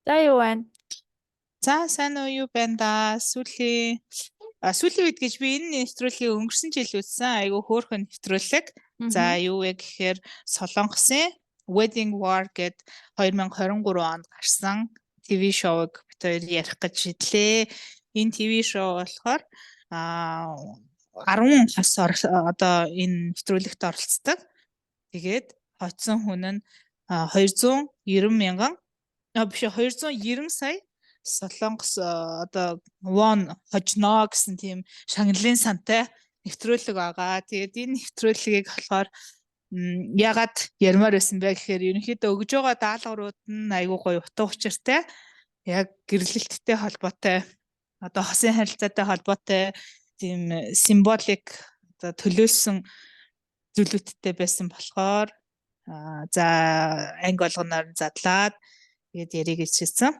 За, юу байна? За, сайн уу, юу байна да? Сүүлийн үед гэж би энэ нэвтрүүлгийг өнгөрсөн жил үзсэн. Айгүй хөөрхөн нэвтрүүлэг. За, юу вэ гэхээр Солонгосын Wedding War гээд 2023 онд гарсан TV шоуг бид хоёр ярих гэж шийдлээ. Энэ TV шоу болохоор 10 хос одоо энэ нэвтрүүлэгт оролцдог. Тэгээд хоцсон хүн нь 290 мянган, биш, 290 сая Солонгос одоо вон хожноо гэсэн тийм шагналын сантай нэвтрүүлэг байгаа. Тэгээд энэ нэвтрүүлгийг болохоор ягаад ярмаар байсан бэ гэхээр ерөнхийдөө өгж байгаа даалгаврууд нь айгүй гоё утга учиртай. Яг гэрлэлттэй холбоотой, одоо хосын харилцаатай холбоотой тийм symbolic одоо төлөөлсөн зүйлүүдтэй байсан болохоор за, анги болгоноор задлаад тэгээд ярих гэж хэлсэн.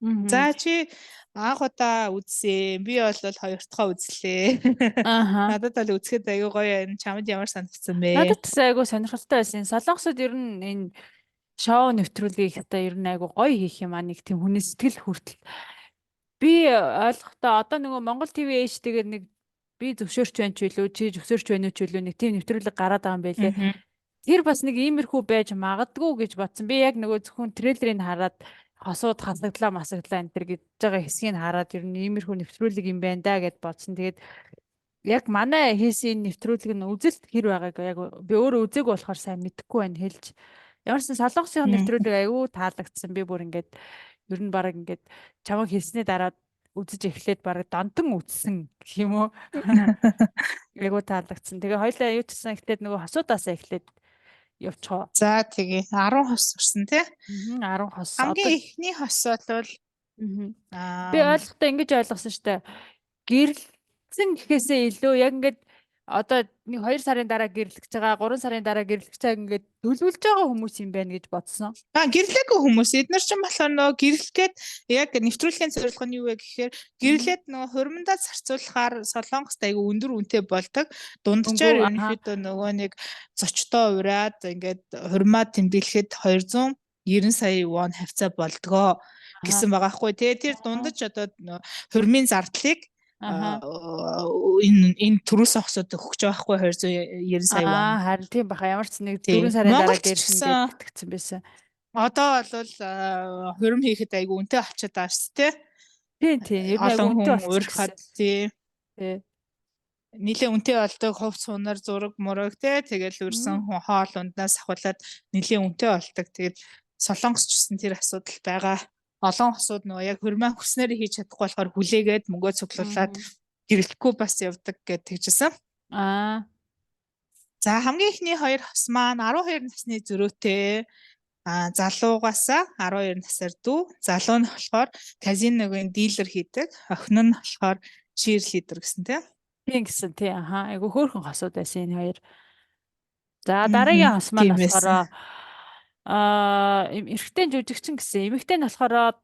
За, чи анх удаа үзсэн. Би бол хоёр дахь үзлээ. Надад бол үзэхэд айгүй гоё байна. Чамд ямар санагдсан бэ? Надад ч айгүй сонирхолтой байсан. Солонгосод ер нь энэ шоу нэвтрүүлгийг одоо ер нь айгүй гоё хийх юм аа, нэг тийм хүний сэтгэл хүртэл. Би ойлгохдоо одоо нөгөө Монгол TV HD-гээр нэг би зөвшөөрч байна ч үлээ, чи зөвшөөрч байна уу ч үлээ, нэг тийм нэвтрүүлэг гараад байгаа юм байлээ. Тэр бас нэг иймэрхүү байж магадгүй гэж бодсон. Би яг нөгөө зөвхөн трейлерыг хараад хосууд хасагдлаа масагдлаа энэ төр гэж байгаа хэсгийг хараад ер нь иймэрхүү нэвтрүүлэг юм байна да гэд бодсон. Тэгээд яг манай хийсэн энэ нэвтрүүлэг нь үзэлт хэр байгааг яг би өөрөө үзээгүй болохоор сайн мэдэхгүй байна, хэлж. Ямар ч Солонгосын нэвтрүүлэг айгүй таалагдсан. Би бүр ингээд ер нь баг ингээд чамайг хэлсний дараа үзэж эхлээд баг донтон үзсэн гэх юм уу. Айгүй таалагдсан. Тэгээ хоёлаа юу ч гэсэн эхлээд нөгөө хосуудаасаа эхлээд явчихоо. За, тэгээ 10 хос орсон, тий? 10 хос. Хамгийн эхний хос бол Би ойлгохдоо ингэж ойлгосон шүү дээ. Гэрлэсэн гэхээсээ илүү яг ингээд одоо нэг 2 сарын дараа гэрлэх гэж байгаа, 3 сарын дараа гэрлэх гэж байгаа, ингээд төлөвлөж байгаа хүмүүс юм байна гэж бодсон. А, гэрлээгүй хүмүүс. Эднэр чинь болохоор нөгөө гэрлэх гээд яг нэвтрүүлгийн зорилго нь юу вэ гэхээр гэрлээд нөгөө хурмандаа зарцуулахаар Солонгост айгүй өндөр үнэтэй болдог. Дунджаар ерөнхийдөө нөгөө нэг зочдоо ураад ингээд хурмаа тэмдэглэхэд 290 сая вон хавцаа болдгоо гэсэн байгаа хгүй. Тэгээ тэр дундаж одоо хурмын зардлыг энэ төрөөс хосууд өгч байгаа хгүй, 290 сая вон. Аа, харин тийм баха, ямар ч нэг 4 сарын дараа гэрлэн гэж итгэцэн байсан. Одоо бол хурим хийхэд айгүй үнэтэй болчиход байгаа шүү дээ. Тийм. Ер нь айгүй үнэтэй болчиход, тий. Нилээ үнэтэй болдог, хувц сунар, зураг мураг, тий, тэгэл үрсэн хоол унднаас ахуулаад нилээ үнэтэй болдог. Тэгээд Солонгос ч гэсэн тэр асуудал байгаа. Олон хосууд нөгөө яг хурмаа хүснээр хийж чадахгүй болохоор хүлээгээд мөнгөө цуглуулад гэрлэхгүй бас явдаг гэж тэгжсэн. За, хамгийн эхний хоёр хос маань 12 насны зөрөөтэй залуугаасаа 12 насаар дүү. Залуу нь болохоор казиногийн dealer хийдэг. Охин нь болохоор cheerleader гэсэн, тийм. Тийм гэсэн, тий. Аха. Айгу хөөрхөн хосууд байсан энэ хоёр. За, дараагийн хос маань болохоор эрэгтэй жүжигчин гэсэн. Эмэгтэй нь болохоор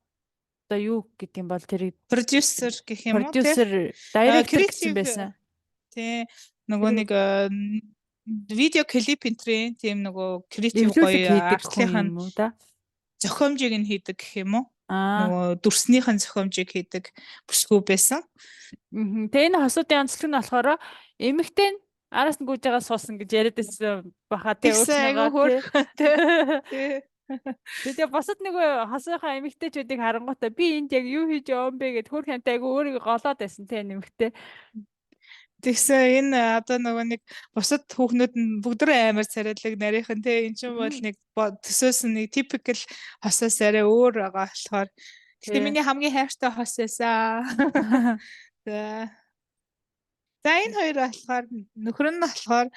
одоо юу гэдэг юм бол тэр продюсер гэх юм уу? Продюсер, director гэсэн байсан. Тий. Нөгөө нэг видео клип энтрийн тийм нөгөө creative гоё артлынх юм уу да? Зохиомжийг нь хийдэг гэх юм уу? Нөгөө дүрснийх нь зохиомжийг хийдэг бүсгүй байсан. Тэгээ энэ хосуудын онцлог нь болохоор эмэгтэй нь араас нь гүйж байгаа суусан гэж яриад байсан баха, тий, өөрснийгөө, тий. Тэгээ бусад нөгөө хосынхаа эмэгтэйчүүдийг харангуйтаа би энд яг юу хийж яваа юм бэ гэд хөөх хамтай айгу өөрийгөө голоод байсан, тий, эмэгтэй. Тэгсэн энэ одоо нөгөө нэг бусад хүүхнүүд нь бүгд амар царайлаг нарийнхан, тий, эн чинь бол нэг төсөөс нэг typical хосоос арай өөр байгаа болохоор. Гэтэ миний хамгийн хайртай хос байсан. За. За, энэ хоёр болохоор нөхөр нь болохоор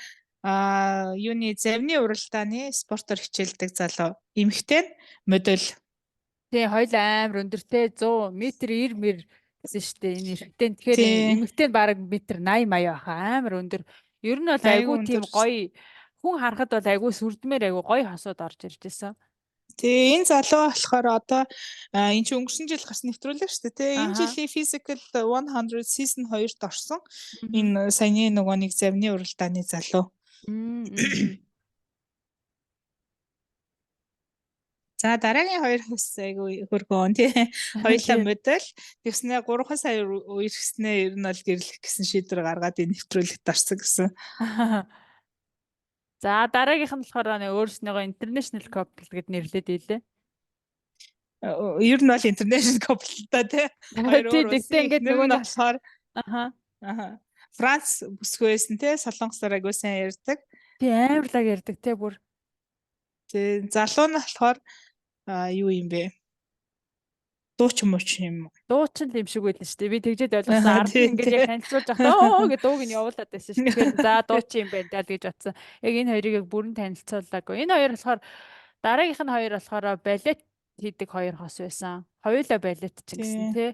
юуны завны уралдааны спортоор хичээлдэг залуу. Эмэгтэй нь модель. Тий, хоёул амар өндөртэй, 100 метр 90 мэр гэсэн шүү дээ. Энэ эрэгтэй нь тэгэхээр эмэгтэй нь бараг метр 80 маяа баха, амар өндөр. Ер нь бол айгүй тийм гоё хүн харахад бол айгүй сүрдмээр, айгүй гоё хосууд орж ирж байсан. Тэгээ энэ залуу болохоор одоо энэ чинь өнгөрсөн жил гарсан нэвтрүүлэг шүү дээ. Тэгээ энэ жилийн Physical 100 season 2-т орсон. Энэ саяны нөгөө нэг завны уралдааны залуу. За, дараагийн хоёр хос айгүй хөргөн тий. Хоёулаа модель. Тэгснэ 3 сая үерхснээ ер нь бол гэрлэх гэсэн шийдвэр гаргаад энэ нэвтрүүлэгт орсон гэсэн. За, дараагийнх нь болохоор нэг өөрснийгөө international couple гэд нэрлээд ийлээ. Ер нь бол international couple та тий. Хоёр Тий, өөр тэгтээ улсын ингээд эхнэр нөгөө нь нэг болохоор Франц бүсгүй байсан тий. Солонгосоор айгүй сайн ярьдаг. Тий, амар лаг ярьдаг тий бүр. Тий, залуу нь болохоор юу юм бэ? Дуучин муучин юм уу? Дуучин л юм шиг байлаа шүү дээ. Би тэгжээд ойлгосон. Ард нь ингээд яг танилцуулж байхдаа оо гэж дууг нь явуулаад байсан шүү дээ. Тэгэхээр за, дуучин юм байна даа л гэж бодсон. Яг энэ хоёрыг яг бүрэн танилцуулаагүй. Энэ хоёр болохоор, дараагийнх нь хоёр болохоор балет хийдэг хоёр хос байсан. Хоёулаа балет ч гэсэн тий.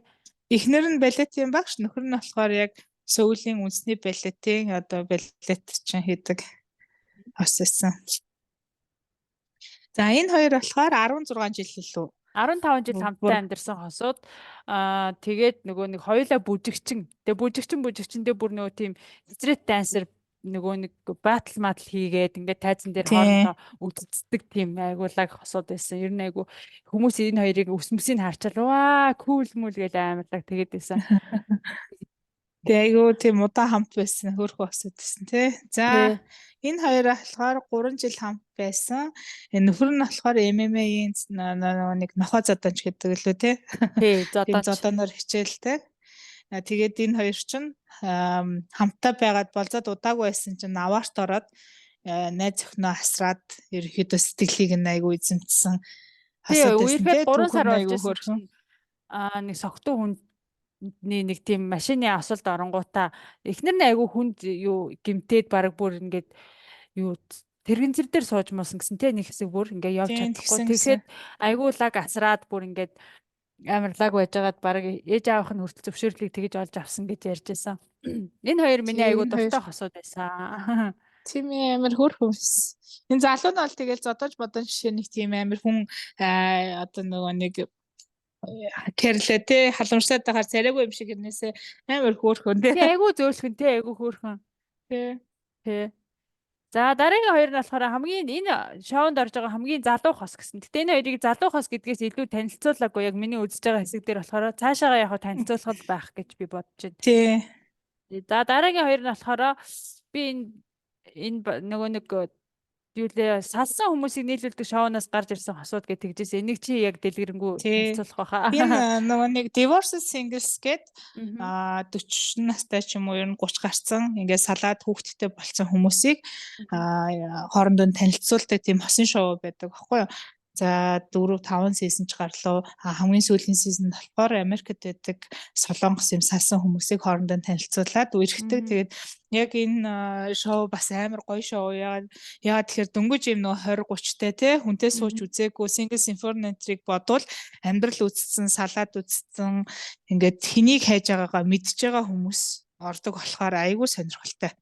Эхнэр нь балетын багш, нөхөр нь болохоор яг Сөүлийн үндэсний балетын одоо балет чинь хийдэг хос байсан. За, энэ хоёр болохоор 16 жил илүү 15 жил Бүр хамтдаа амьдарсан хосууд, тэгээд нөгөө нэг хоёулаа бүжигчин. Тэгээ бүжигчин бүжигчэндээ бүр нөгөө тийм street dancer, нөгөө нэг battle матл хийгээд ингээд тайзан дээр хоорондоо үтцдэг тийм айгуулаг хосууд байсан. Ер нь айгу хүмүүс энэ хоёрыг өсмөсийг харчаал ваа, cool мүл гэл амарлаг тэгээд байсан. Тэгээ айгу тийм удаан хамт байсан хөөрхөн хосууд байсан тий. За, энэ хоёр болохоор 3 жил хамт байсан. Энэ нөхөр нь болохоор MMA-ийн нэг нохоо зодонч гэдэг лүү тий. Тий, Тийм зодонч. зодоноор хичээлдэг. Тэгээд энэ хоёр чинь хамтаа байгаад болзоод удаагүй байсан чинь аваарт ороод найз охиноо асраад ерөнхийдөө сэтгэлийг нь айгу эзэмтсэн Тий, хосууд байсан үерхэд тий. 3 Түүхэн сар болж айгу исэн хөөрхөн. чинь нэг согтуу хүний нэг тийм машины осолд оронгуудаа эхнэр нь айгу хүнд юу гимтээд бараг бүр ингээд юу тэрэгцэр дээр сууж муусан гэсэн те, нэг хэсэг бүр ингээ явж Тийм, чадахгүй. тэгсэн гэсэн. Тэгэхэд айгу лаг асраад бүр ингээд амар лаг байжгаад бараг ээж аавах нь хүртэл зөвшөөрлийг тэгэж олж авсан гэж ярьж байсан. Энэ хоёр миний Тийм, айгу энэ хоёр дуртай хосууд байсан. Тийм ээ, амар хөөрхөн байсан. Энэ залуу нь бол тэгэл зодож бодон жишээ нэг тийм амар хүн одоо нөгөө нэг кэрлээ те, халамжлаад байхаар царайгүй юм шиг хэрнээсээ амар хөөрхөн те. Тий, айгу зөөлхөн те, айгу хөөрхөн. Тий. Тий. За, дараагийн хоёр нь болохоор хамгийн энэ шоунд орж байгаа хамгийн залуу хос гэсэн. Гэтэ энэ хоёрыг залуу хос гэдгээс илүү танилцуулаагүй, яг миний үзэж байгаа хэсэг дээр болохоор цаашаагаа яг танилцуулах байх гэж би бодож байна. Тий. За, дараагийн хоёр нь болохоор би энэ нөгөө нэг юу лээ, салсан хүмүүсийг нийлүүлдэг шоунаас гарч ирсэн хосууд гэж тэгжээс энийг чи яг дэлгэрэнгүй танилцуулах байхаа. Энэ нөгөө нэг Divorced Singles гээд 40 настай ч юм уу, ер нь 30 гарцсан ингээд салаад хүүхэдтэй болсон хүмүүсийг хоорондоо танилцуулдаг тийм хосын шоу байдаг аахгүй юу. За, 4 5 season ч гарлуу. Хамгийн сүүлийн season болохоор Америкт байдаг Солонгос юм салсан хүмүүсийг хоорондоо танилцуулаад үерхдэг. Тэгээд яг энэ шоу бас амар гоё шоу. Яагаад тэгэхээр дөнгөж юм нөгөө 20 30 тай те хүнтэй сууж үзээгүй Singles Inferno-ыг бодвол амьдрал үзсэн, салаад үзсэн, ингээд хэнийг хайж байгаагаа мэдж байгаа хүмүүс ордог болохоор айгүй сонирхолтой.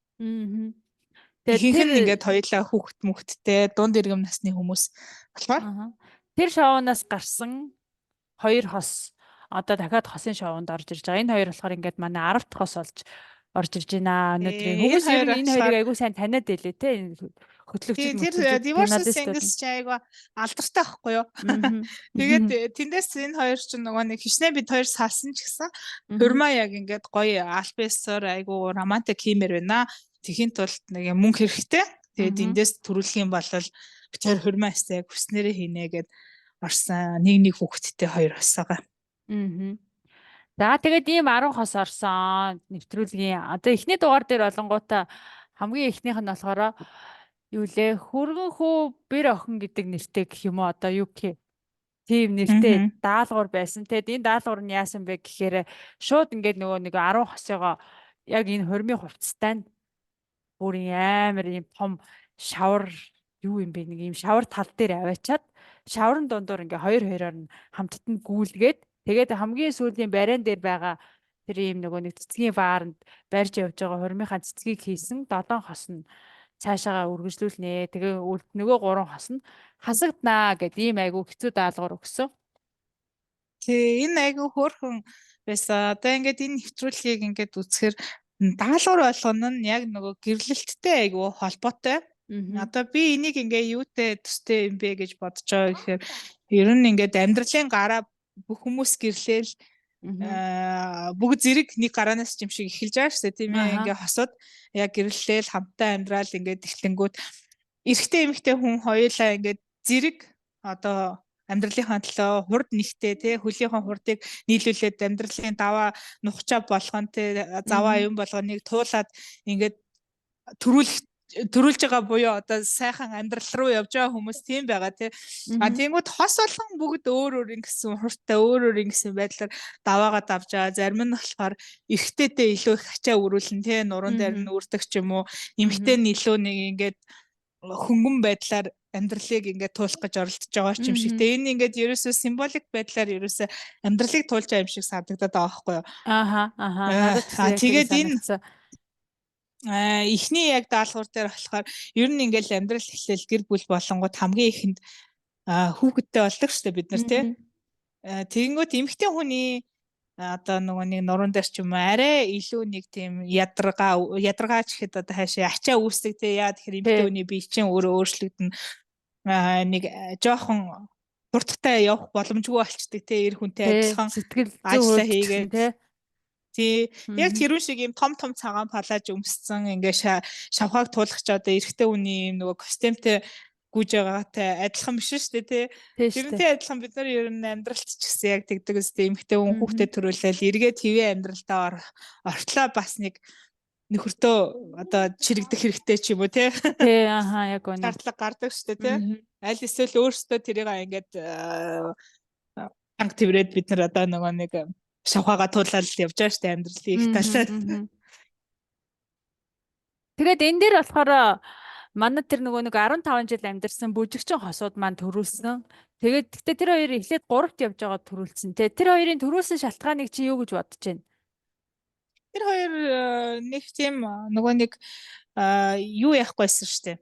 Тэгээд ихэнх нь ингээд хоёулаа хүүхэд мөхттэй дунд иргэм насны хүмүүс болохоор тэр шоунаас гарсан хоёр хос одоо дахиад хосын шоунд орж ирж байгаа. Энэ хоёр болохоор ингээд манай 10 дахь хос болж орж ирж байна өнөөдрийн. Хүмүүс ер нь энэ хоёрыг айгүй сайн таниад байлээ те. Энэ хөтлөгчд тэр Divorced Singles чи айгүй алдартай байхгүй юу? Тэгээд тэндээс энэ хоёр чинь нөгөө нэг хичнээн бид хоёр салсан ч гэсэн хурмаа яг ингээд гоё альбесоор айгүй романтик хиймээр байна. Тэхийн тулд нэг юм мөнгө хэрэгтэй. Тэгээд эндээс төрүүлэх юм бол бид хоёр хурмаа өстэй яг хүснээрээ хийнэ гэд орсон. Нэг нэг хүүхэдтэй хоёр хосоогоо. За, тэгээд ийм 10 хос орсон нэвтрүүлгийн. Одоо эхний дугаар дээр болонгуудаа хамгийн эхнийх нь болохоор юу лээ, хөргөн хүү бэр охин гэдэг нэртэй гэх юм уу, одоо юу гэх тийм нэртэй даалгавар байсан. Тэгэд энэ даалгавар нь яасан бэ гэхээр шууд ингээд нөгөө нэг 10 хосыгоо яг энэ хурмын хувцастай нь бүр амар ийм том шавар юу юм бэ, нэг ийм шавар тал дээр аваачаад шаврын дундуур ингээ хоёр хоёроор нь хамтд нь гүйлгээд, тэгээд хамгийн сүүлийн бариан дээр байгаа тэр ийм нөгөө нэг цэцгийн бааранд барьж явж байгаа хурмынхаа цэцгийг хийсэн долоон хос нь цаашаагаа үргэлжлүүлнэ. Тэгээ нөгөө гурван хос нь хасагданаа гэд ийм айгу хэцүү даалгавар өгсөн. Тий, энэ айгу хөөрхөн байсан. Одоо ингээд энэ нэвтрүүлгийг ингээд үзэхээр даалгавар болгоно нь яг нөгөө гэрлэлттэй айгу холбоотой. Одоо би энийг ингээ юутай төстэй юм бэ гэж бодож байгаа гэхээр ер нь ингээд амьдралын гараа бүх хүмүүс гэрлээл бүгд зэрэг нэг гараанаас ч юм шиг эхэлж байгаа шүү дээ, тийм ээ. Ингээ хосод яг гэрлээл хамтаа амьдрал ингээд эхлэнгүүт эрэгтэй эмэгтэй хүн хоёулаа ингээд зэрэг одоо амьдралынхаа төлөө хурд нэгтээ, тий, хөлийнхөө хурдыг нийлүүлээд амьдралын даваа нухчаа болгон, тий, заваа юм болгоныг туулаад ингээд төрүүлж байгаа буюу одоо сайхан амьдрал руу явж байгаа хүмүүс тийм байгаа, тий. А тиймүүд хос болгон бүгд өөр өөр ингэсэн хурдтай, өөр өөр ингэсэн байдлаар даваагаа давж байгаа. Зарим нь болохоор эрэгтэйдээ илүү их ачаа өрүүлэн, тий, нуруунд дээр нь үрдэг ч юм уу. Эмэгтэй нь илүү нэг ингээд хөнгөн байдлаар амьдралыг ингээд туулах гэж оролдож байгаа ч юм шиг. Тэгээ энэ ингээд ерөөсөө symbolic байдлаар ерөөсөө амьдралыг туулж байгаа юм шиг санагдаад байгаа байхгүй юу? Ааха. Надад ч А яг тэгэж тэгээд энэ санагдсан. Эхний яг даалгавар дээр болохоор ер нь ингээл амьдрал эхлээл гэр бүл болонгууд хамгийн ихэнд хүүхэдтэй болдог шүү дээ бид нар, тий. Тэгэнгүүт эмэгтэй хүний одоо нөгөө нэг нуруунд дээр ч юм уу арай илүү нэг тийм ядаргаа ядаргаа ч гэхэд одоо хаашаа ачаа үүсдэг, тий. Яа тэгэхээр эмэгтэй хүний бие чинь өөрөө өөрчлөгдөн, нэг жоохон хурдтай явах боломжгүй болчдөг, тий, эр хүнтэй адилхан Сэтгэл зүй ажиллаа хурд ч гэсэн хийгээд тий. Тий. Яг тэрүүн шиг ийм том том цагаан палаж өмссөн ингээ шавхааг туулах ч одоо эрэгтэй хүний ийм нөгөө костюмтэй гүйж байгаатай адилхан биш шүү дээ, тий. Тэрнтэй адилхан бид нар ер нь амьдралт ч гэсэн яг тэгдэг үстэй, эмэгтэй хүн хүүхдэд төрүүлээл эргээд хэвээ амьдралдаа ортлоо бас нэг нөхөртөө одоо чирэгдэх хэрэгтэй ч юм уу, тий. Тий, ааха, яг үнэ. Шаардлага гардаг шүү дээ, тий. Аль эсвэл өөрсдөө тэрийг ингээд танк тэрвэрэд бид нар одоо нөгөө нэг шавхаага туулаад явж байгаа шүү дээ амьдралын их талаар. Тэгээд энэ дээр болохоор манай тэр нөгөө нэг 15 жил амьдарсан бүжигчин хосууд маань төрүүлсэн. Тэгээд гэхдээ тэр хоёр эхлээд гуравт явж байгаа төрүүлсэн. Тэ, тэр хоёрын төрүүлсэн шалтгааныг чи юу гэж бодож байна? Тэр хоёр нэг тийм нөгөө нэг юу яахгүйсэн шүү дээ.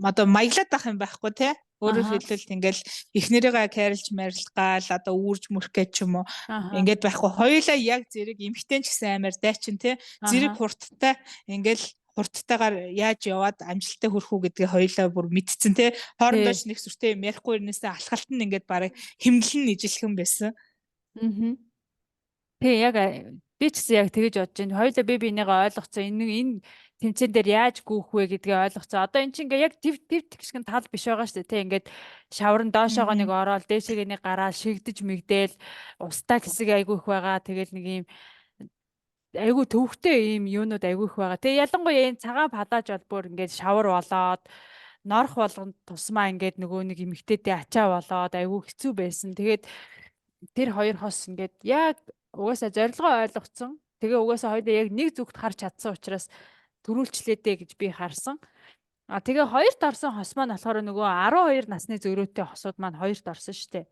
Одоо маяглаад ах юм байхгүй, те. Өөрөөр хэлбэл ингээл эхнэрийгээ хайрлж марилгаал одоо үүрж мөрөх гэж ч юм уу ингээд байхгүй. Хоёулаа яг зэрэг эмхтэн ч гэсэн амар дайчин, те. Зэрэг хурдтай ингээл хурдтайгаар яаж яваад амжилттай хүрэх үү гэдгийг хоёулаа бүр мэдсэн, те. Хоорондоо ч нэг сүртэй юм ярихгүй ирнээсээ алхалт нь ингээд бараг хэмнэл нь ижилхэн байсан. Аа. Тий, яг би ч гэсэн яг тэгэж бодож байна. Хоёулаа би бинийгаа ойлгоцсон. Энэ тэмцээн дээр яаж гүйх вэ гэдгээ ойлгоцсон. Одоо эн чинь ингээ яг төв төв тэгшгэн тал биш байгаа шүү дээ. Тэ, ингээд шавран доошоогоо нэг ороод дээшээгээ нэг гараад шигдэж мэгдээл устаа хэсэг айгүй их байгаа. Тэгэл нэг юм айгүй төвхтэй ийм юунууд айгүй их байгаа. Тэгээ ялангуяа энэ цагаан палаж бол бүр ингээд шавар болоод норох болгонд тусмаа ингээд нөгөө нэг эмэгтэйдээ ачаа болоод айгүй хэцүү байсан. Тэгээд тэр хоёр хос ингээд яг угаасаа зорилгоо ойлгоцсон. Тэгээ угаасаа хоёулаа яг нэг зүгт харж чадсан учраас төрүүлчлээ дээ гэж би харсан. А тэгээ хоёрт орсон хос маань болохоор нөгөө 12 насны зөрүүтэй хосууд маань хоёрт орсон шүү дээ.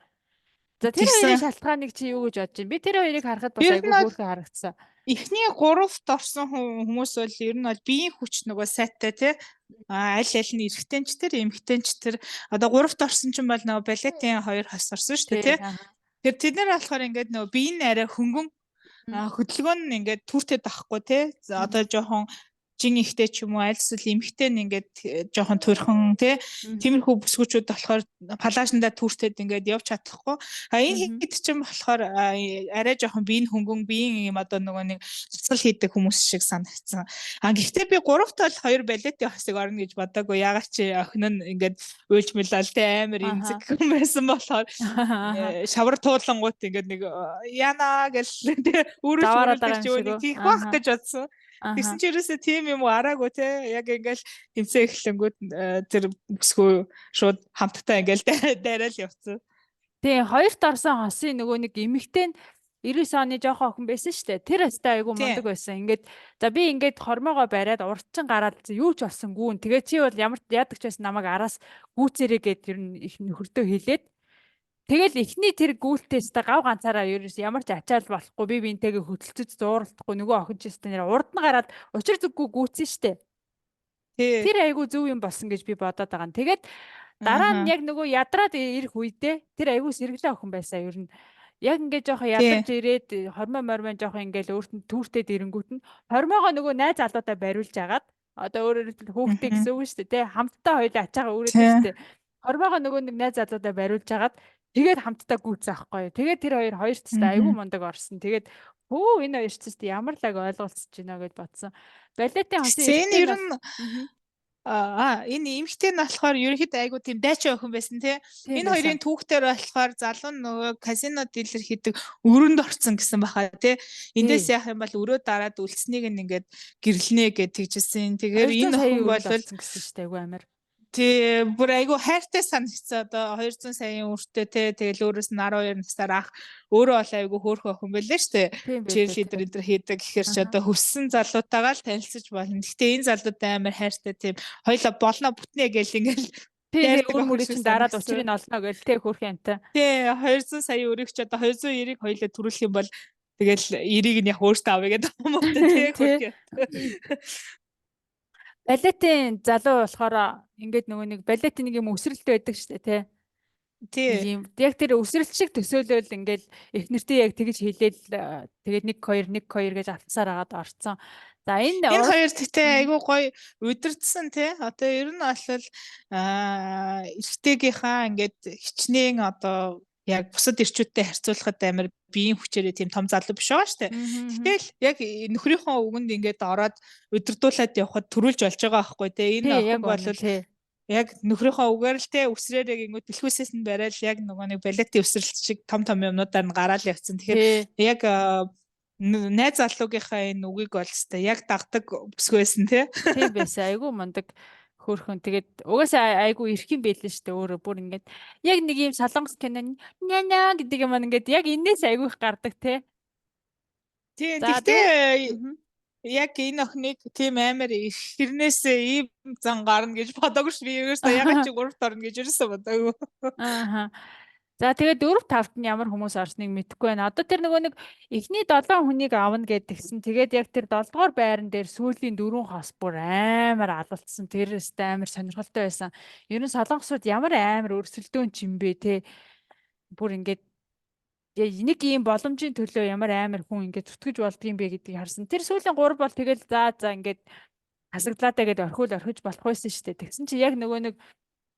За, тэр хоёрын шалтгааныг чи юу гэж бодож байна? Би тэр хоёрыг харахад бас айгүй хөөрхөн харагдсан. Эхний гуравт орсон хүмүүс бол ер нь бол биеийн хүч нөгөө сайтай, тий. А аль аль нь эрэгтэй ч тэр эмэгтэй ч тэр одоо гуравт орсон чинь бол нөгөө балетын хоёр хос орсон шүү дээ, тий. Тэр тэд нар болохоор ингээд нөгөө бие нь арай хөнгөн, хөдөлгөөн нь ингээд түүртэй дахгүй, тий. Одоо жоохон жин ихтэй ч юм уу аль эсвэл эмэгтэй нь ингээд жоохон турхан, тий, тиймэрхүү бүсгүүчүүд болохоор палаажндаа түүртэд ингээд явж чадахгүй. А энэ хэд ч юм болохоор арай жоохон биеийн хөнгөн, биеийн юм одоо нөгөө нэг цэцгэл хийдэг хүмүүс шиг санагдсан. А гэхдээ би гуравт бол хоёр балетын хосыг орно гэж бодоагүй. Ягаад чи охин нь ингээд уйлж мэлал те амар эмзэг хүн байсан болохоор шавар туулангууд ингээд нэг яана гэл те өөрөө ч юм нэг тийх байх гэж бодсон. Тэгсэн чи ерөөсөө тийм юм араагүй, те. Яг ингээл тэмцээн эхлэнгүүд тэр бүсгүй шууд хамтдаа ингээл дайраал явцсан. Тийм, хоёрт орсон хосын нөгөө нэг эмэгтэй нь 99 оны жоохон охин байсан шүү дээ. Тэр өстой айгүй мундаг байсан. Ингээд за би ингээд хормоогоо бариад урд чин гараад юу ч болсон гүүн. Тэгээ чи бол ямар яадаг ч байсан намайг араас гүүцээрээ гэд ер нь их нөхөртөө хэлээд. Тэгэл эхний тэр гүйлтээс та гав ганцаараа ерөөс ямар ч ачаал болохгүй, би бинтэйгээ хөдөлцөж зууралдахгүй, нөгөө охин ч өстой нэр урд нь гараад учир зүггүй гүйцэн штэ. Тэр айгүй зөв юм болсон гэж би бодоод байгаа юм. Тэгээд дараа нь яг нөгөө ядраад ирэх үедээ тэр айгүй сэргэлэн охин байсан ер нь. Яг ингээд жоохон ядарч ирээд хормой мормой жоохон ингээд өөрт нь түүртэй дэрэнгүүт нь хормоогоо нөгөө найз залуудаа бариулж агаад Одоо өөрөөр хэлбэл хүүхдээ гэсэн үг шүү дээ, тий. Хамтдаа хоёулаа ачаагаа үүрээд шүү дээ. Хормоогоо нөгөө нэг найз залуудаа бариулж хагаад тэгээд хамтдаа гүйцсэн аахгүй юу. Тэгээд тэр хоёр хоёр ч айгүй мундаг орсон. Тэгээд хөө энэ хоёр ч ямар лаг ойлголцож байна гэж бодсон. Балетын хосын энэ ер нь энэ эмэгтэй нь болохоор ерөнхийдөө айгүй тийм дайчин охин байсан тий. Энэ хоёрын түүхтэр болохоор залуу нөгөө казино дилер хийдэг өрөөнд орцсон гэсэн баха тий. Эндээс яах юм бол өрөө дараад үлдсэнийг нь ингээд гэрлэнэ гэж тэгжсэн. Тэгэхээр энэ охин бол гэсэн шүү дээ айгүй амар. Тий, бүр айгүй хайртай санагдсан. Одоо 200 саяын өртөө те, тэгэл өөрөөс нь 12 насаар ах өөрөө бол айгүй хөөрхөн охин байлаа шүү дээ. Cheerleader энэ хийдэг гэхэр чи одоо хөссөн залуутайгаа л танилцаж болно. Гэхдээ энэ залуутай амар хайртай тийм хоёлаа болно бүтнэ гэл ингээл тий, өр мөрийг чинь дараад учрыг олно гэл те хөөрхөн амтай. Тий, 200 сая өрийг чи одоо 290-ийг хоёлаа төрүүлэх юм бол тэгэл 90-ийг нь яг өөртөө авъя гэдэг юм уу те хөөрхөн. Балетын залуу болохоор ингээд нөгөө нэг балетын нэг юм өсрэлт байдаг шүү дээ тий. Тий. Юм яг тэр өсрэлт шиг төсөөлөл ингээд их нэртэй яг тэгж хэлээл тэгээд 1 2 1 2 гэж автсаар агаад орцсон. За энэ энэ хоёр тэгтээ айгүй гоё удирдсан тий. Одоо ер нь бол эрэгтэйгийнхаа ингээд хичнээн одоо яг бусад эрчүүдтэй харьцуулахад амар биеийн хүчээрээ тийм том залуу биш байгаа шүү дээ. Гэтэл яг нөхрийнхөө үгэнд ингээд ороод удирдуулаад явхад төрүүлж болж байгаа байхгүй тий. Энэ охин бол яг нөхрийнхөө үгээр л те өсрээр яг ингээд түлхүүсээс нь барайл яг нөгөө нэг балетын өсрэлт шиг том том юмнуудаар нь гараал явцсан. Тэгэхээр яг найз залуугийнхаа энэ үгийг бол хэвээр яг дагдаг бүсгүй байсан тий. Тийм байсан. Айгүй мундаг хөөрхөн. Тэгээд угаасаа айгүй эрх юм байлээ шүү дээ өөрөө бүр ингээд яг нэг юм солонгос кино няня гэдэг юм ингээд яг энээс айгүй их гардаг те. Тийм. Гэхдээ яг энэ охиныг тийм амар их хэрнээсээ ийм зан гарна гэж бодоогүй ш. Би ерөөсөө ягаад чи 3-т орно гэж ерөөсөө бодоогүй. Ааха. За тэгээд 4 5-т нь ямар хүмүүс орсныг мэдэхгүй байна. Одоо тэр нөгөө нэг эхний 7 хүнийг авна гэдгсэн. Тэгээд яг тэр 7 дугаар байран дээр сүүлийн 4 хос бүр амар алалцсан. Тэр өстэй амар сонирхолтой байсан. Ер нь солонгосууд ямар амар өрсөлдөөн ч юм бэ те. Бүр ингээд нэг ийм боломжийн төлөө ямар амар хүн ингээд зүтгэж болдгийм бэ гэдгийг харсан. Тэр сүүлийн 3 бол тэгэл за за ингээд хасагдлаатай гэдээ орхиул орхиж болох байсан шүү дээ. Тэгсэн чи яг нөгөө нэг